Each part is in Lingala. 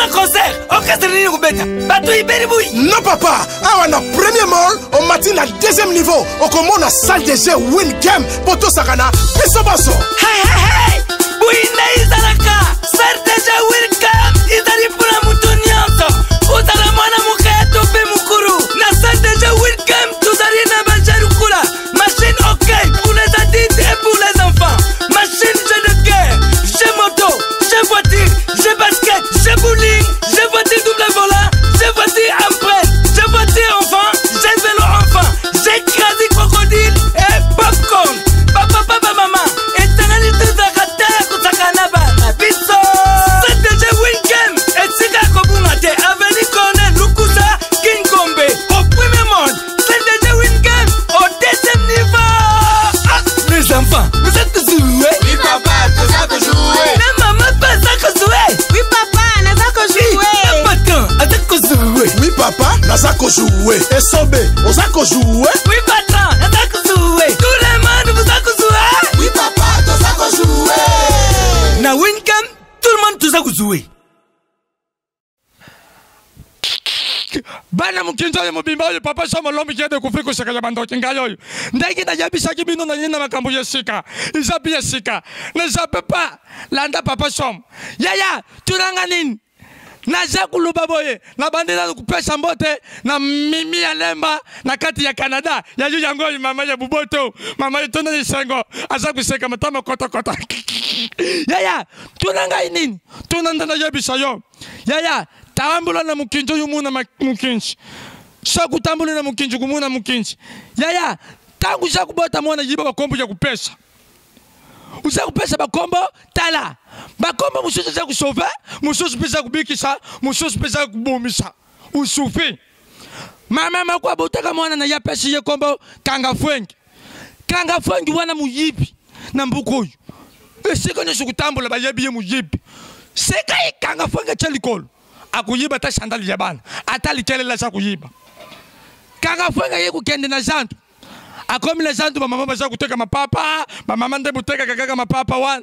Na concert, orchestre nini kobeta? Bato iberi bui. Non papa, awa na premier mall, omati na deuxième niveau, okomona salle de jeu Win Game po tosakana biso banso. Hey, hey, hey! Bui nde ezalaka salle de jeu Win Game ezali mpona moto nyonso, ozala mwana moke to mpe mokolo. Na salle de jeu Win Game tozali na baje lokola machine hockey pour les adultes et pour les enfants, machine jeu de guerre, jeu moto, jeu voiture, jeu basket, jeu bowling, jeu voiture double volant, jeu voiture empreinte, jeu voiture enfant, jeu vélo enfant, jeu crazy crocodile et popcorn. Bapapa, bamama, etangani tozalaka tala kosaka na bana biso. Salle de jeu Win Game esika ya kobunga te, avenue Colonel Lukusa Kingombe, au premier monde. Salle de jeu Win Game au deuxième niveau. Ah, les enfants, vous êtes joués? Oui papa, toza kojouer. Na mama mpe aza kojouer. Oui papa, naza kojouer. Na patron aza kojouer. Oui papa, naza kojouer. Esobe, oza kojouer? Oui patron, naza kojouer. Tout le monde vous a kojouer. Oui papa, toza kojouer. Na Win Game, tout le monde toza kojouer. Bana mokinzi oyo mobimba oyo papa Jean Molombi qui a découvert koseka ya bandoki ngai oyo ndenge nayebisaki bino na ye na makambo ya sika eza mpe ya sika ne zappe pas landa papa Som yaya tunanga nini naza koloba boye nabandi nanu kopesa mbote na mimi ya lemba na kati ya Canada ya yo yango oyo mama ya buboto mama etonda esengo aza koseka matama kotokota yaya tuna ngai nini tuna nde nayebisa yo yaya tambola na mokinzi oyo omona mokinzi soki otamboli na mokinzi komona mokinzi yaya ntango oza kobota mwana yiba bakombo ya kopesa oza kopesa bakombo tala bakombo mosusu eza kosauve mosusu mpe eza kobikisa mosusu mpe eza kobomisa osufi mama moko abotaka mwana na ye apesi ye kombo kanga fwengi kanga fwengi wana moyibi na mboka oyo esika nyonso kotambola bayebi ye moyibi seka ye kanga fwengi atya likolo akoyiba ata sandali ya bana ata likelela aza koyiba kanga fwengi aye kokende na zandu akomi na zandu bamama baza koteka mapapa bamama nde botekaka kaka mapapa wana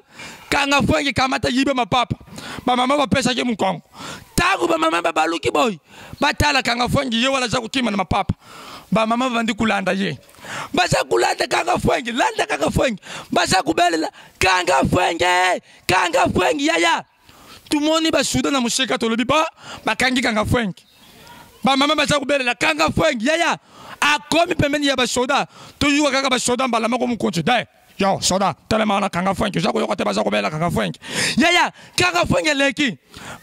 kanga fwengi kamata yiba mapapa bamama bapesaki mokongo ntango bamama babaluki boye batala kanga fwengi ye wana aza kokima na mapapa bamama babandi kolanda ye baza kolanda kanga fwengi landa kanga fwengi baza kobelela kanga fwengi kanga fwengi yaya tumoni basuda na mosika tolobi ba bakangi kanga fwengi bamama baza kobelela kanga fwengi yaya akomi pembeni ya basoda toyuka kaka basoda mbala moko mokonzi de yo soda telema wana kanga fwengi oza koyoka te baza kobelela kanga fwengi yaya kanga fwengi eleki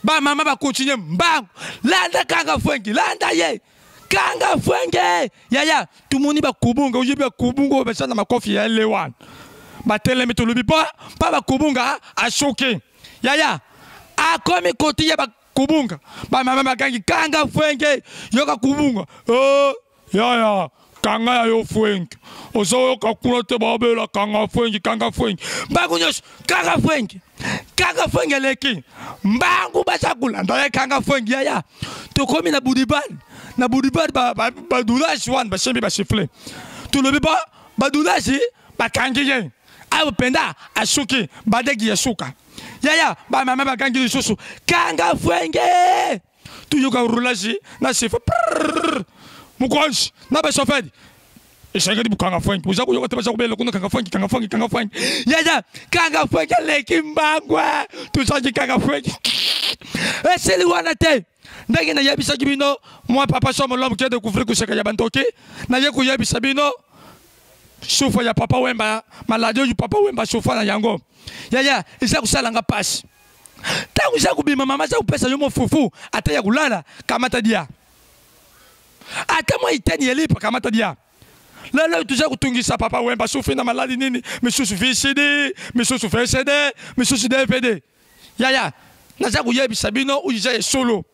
bamama bakontinue mbangu landa kanga fwengi landa ye kanga fwenge yaya tumoni bakubunga oyebi bakubunga oyo basala makofi ya ele wana batelemi tolobi mpo mpa bakubunga asuki yaya akomi koti ya bakubunga bamama bakangi kanga fwenge yoka kubunga oh, yaya kanga ya yo fwenge ozoyoka kuna te babela kanga fwengi kanga fwengi mbangu nyonso kanga fwengi kanga fwengi eleki mbangu baza kolanda ye kanga fwengi yaya tokomi na budibal na budibal badulage wana basembi basifle tolobi ba badulage bakangi ye awa mpenza asuki badeki ya suka yaya bamama bakangi lisusu kanga fwenge toyoka roulage na sifa mokonzi na bashoferi esengeli bokanga fwengi boza koyoka te baza kobelela kuna kanga fwengi kanga fwengi kanga fwengi yaya kanga fwengi aleki mbangwa tozangi kanga fwengi esili wana te ndenge nayebisaki bino mwa papa somo l'homme qui a découvert koseka ya bandoki naye koyebisa bino sufa ya papa wemba maladi oyo papa wemba sufa na yango yaya eza kosala nga mpasi ntango eza kobima mama aza kopesa yo mofufu ata ya kolala kamata dia ata mwa eteni ya lipa kamata dia lelo toza kotungisa papa wemba sufi na maladi nini misusu vcd misusu vcd misusu dvd yaya naza koyebisa bino oyo eza esolo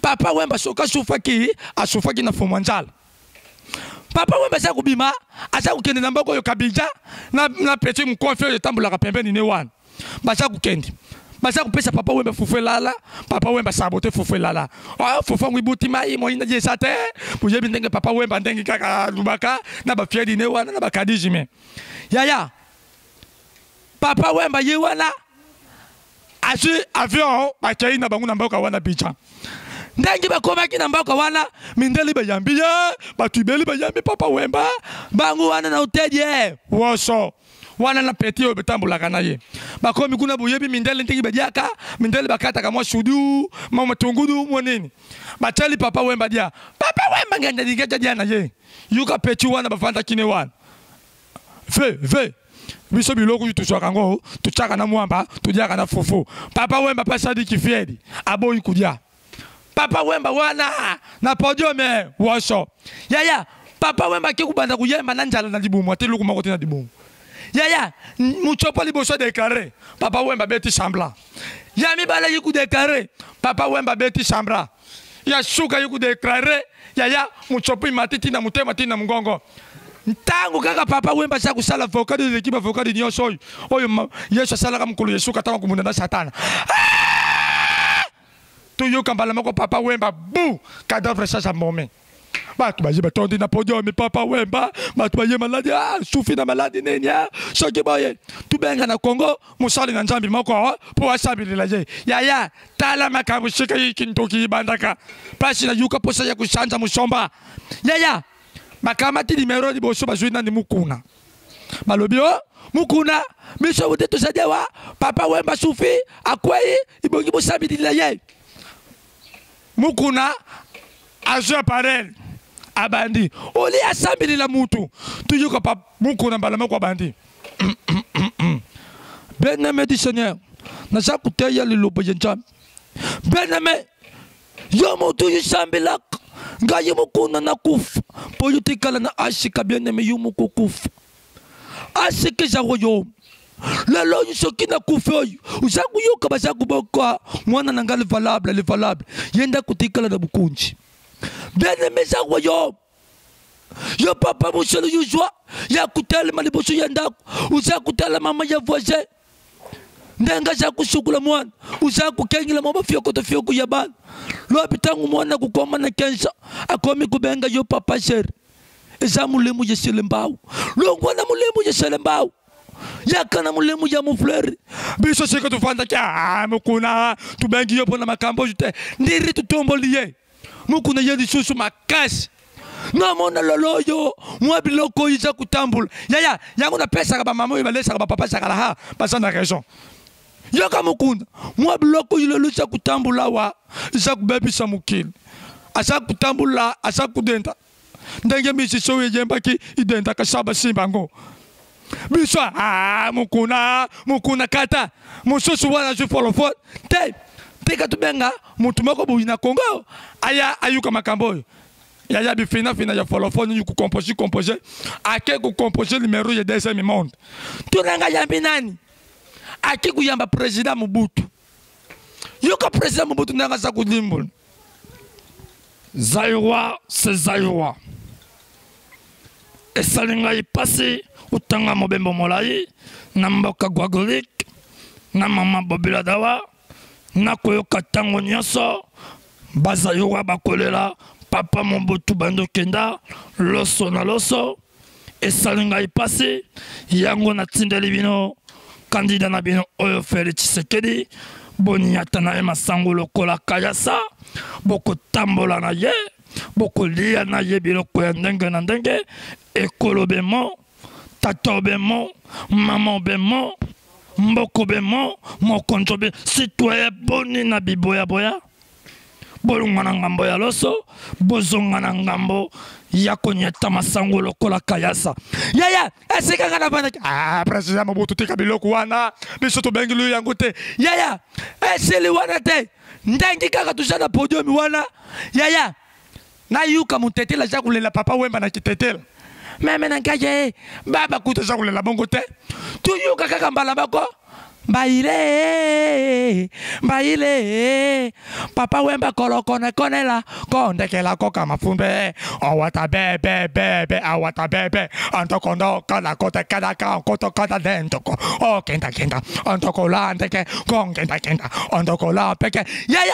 papa wemba soki asufaki asufaki na fumwa nzala papa wemba aza kobima aza kokende na mboka oyo kabija na, na petit mokofi oyo etambolaka pembeni ne wana baza kokende baza kopesa papa wemba fufu elala papa wemba sabote fufu elala ah, fufu yango ibuti mai moyina eza te boyebi ndenge papa wemba ndenge kaka alubaka na bafieri ne wana na bakadijime yaya papa wemba ye wana Azwi avion, bakei na bango na mboka wana Abidjan. Ndenge bakomaki na mboka wana, mindele bayambi ye, bato ibeli bayambi Papa Wemba, bango wana na hotel ye woso wana na petit oyo betambolaka na ye. Bakomi kuna, boyebi mindele ndenge badiaka, mindele bakataka mwa sudu, mwa matungudu, mwa nini. Batiali Papa Wemba dia. Papa Wemba ngenda lingeta dia na ye. Yoka petit wana bafandaki ne wana. Ve, ve. Biso biloko oyo tozwaka yango, totiaka na mwamba, toliaka na fufu. Papa Wemba mpe asali kifiedi, aboyi kolia. Papa Wemba wana na podium woso. Yaya, Papa Wemba ake kobanda koyemba na nzala na libumu, ate eloko moko te na libumu. Yaya, Mutshopo liboso adeklare, Papa Wemba abeti semblant. Ya mibale ye kodeklare, Papa Wemba abeti semblant. Ya suka ye kodeklare, yaya, Mutshopo imati ti na motema ti na mongongo. Ntango kaka Papa Wemba aza kosala vocali eleki bavocali nyonso oyo, oyo Yesu asalaka mokolo ya suka ntango akobunda na Satana. Ah! Toyoka mbala moko Papa Wemba bu cadavre sasa mome. Bato baye batondi na podium Papa Wemba, bato baye maladi, ah, sufi na maladi nini, ah, soki boye tubenga na Congo mosali na Nzambe moko mpo asabilila ye. Yaya, tala makambo sika ye kintoki ibandaka pasi na yuka posa ya kosanza mosomba. Yaya, bakamati nimero liboso bazwi nani Mukuna. Balobi o Mukuna, biso bote tozali awa, Papa Wemba sufi akwei, ibongi bosabilila ye. Mukuna azwi appareil abandi oli asabilila mutu tuyoka pa Mukuna mbala moko abandi. Bien-aimé du Seigneur, naza koteya liloba ya Nzambe. Bien-aimé, yo motu yosambelaka ngai Mukuna nakufa mpo yo tikala na asika. Bien-aimé, yo moko kufa asika eza oyo lelo oyo soki nakufi oyo oza koyoka baza koboka mwana na ngai le valable, le valable ye nde akotikala na bokonzi. Bien-aimé, eza oyo yo papa mosolo yozwa ya kotelema liboso ya ndako, oza kotala mama ya voisin ndenge aza kosukola mwana, oza kokengela mwa bafioko fioko ya bana. Lobi ntango mwana akokoma na 15 ans, akomi kobenga yo papa chéri, eza molemo ya selembao. Longwa na molemo ya selembao, yaka na molemo ya mofleur. Biso sika tofandaki, ah, Mokuna tobengi yo mpona makambo oyo te, ndiri totomboli ye Mokuna ye lisusu makasi. Namona lolo oyo mwa biloko oyo eza kotambola. Yaya, yango napesaka bamama oyo balesaka bapapa sakala ha baza na raison. Yoka Mokunda, mwa biloko oyo lelo eza kotambola awa eza kobebisa mokili. Aza kotambola, aza kodenda ndenge misisi oyo eyembaki idendaka sa basimba yango. Biso ah, Mokuna, Mokuna kata mosusu wana azwi folofolo te. Tika tobenga motu moko boyi na Congo aya ayuka makambo oyo. Yaya, bifinafina ya folofolo nini kocompose compose, ake kocompose numero ya deuxième monde. Tunanga yambi nani ake koyamba président Mobutu. Yoka président Mobutu ndenge aza kolimbola. Zaïrois, c'est Zaïrois. Esali ngai mpasi otanga mobembo molai na mboka Guadeloupe na mama Bobila Dawa, nakoyoka ntango nyonso bazaïrois bakolela papa Mobutu bandokenda loso na loso. Esali ngai mpasi, yango natindeli bino kandida na bino oyo Félix Tshisekedi. Boniata na ye masango lokola kayasa, bokotambola na ye, bokolia na ye biloko ya ndenge na ndenge. Ekolo bemo, tata bemo, mama bemo, mboko bemo, mokonzo be citoyen boni na biboyaboya. Bolongwa na ngambo ya loso, bozonga na ngambo ya konyata masango lokola kayasa. Yaya, esika nga navandaki, ah, président Mobutu tika biloko wana, biso tobengeli yango te. Yaya, esili wana te, ndenge kaka toza na podium wana. Yaya, nayuka motetela aza kolela Papa Wemba na kitetela meme na ngai ye baba kuta aza kolela bongo te. Toyoka kaka mbala moko mbaile mbaile Papa Wemba kolokonekonela kondekela koka mafumbe owata bebe bebe awata bebe antokondo kala kote kala ka koto kala dentoko okenda kenda antokola ndeke kongenda kenda antokola peke. Yaya.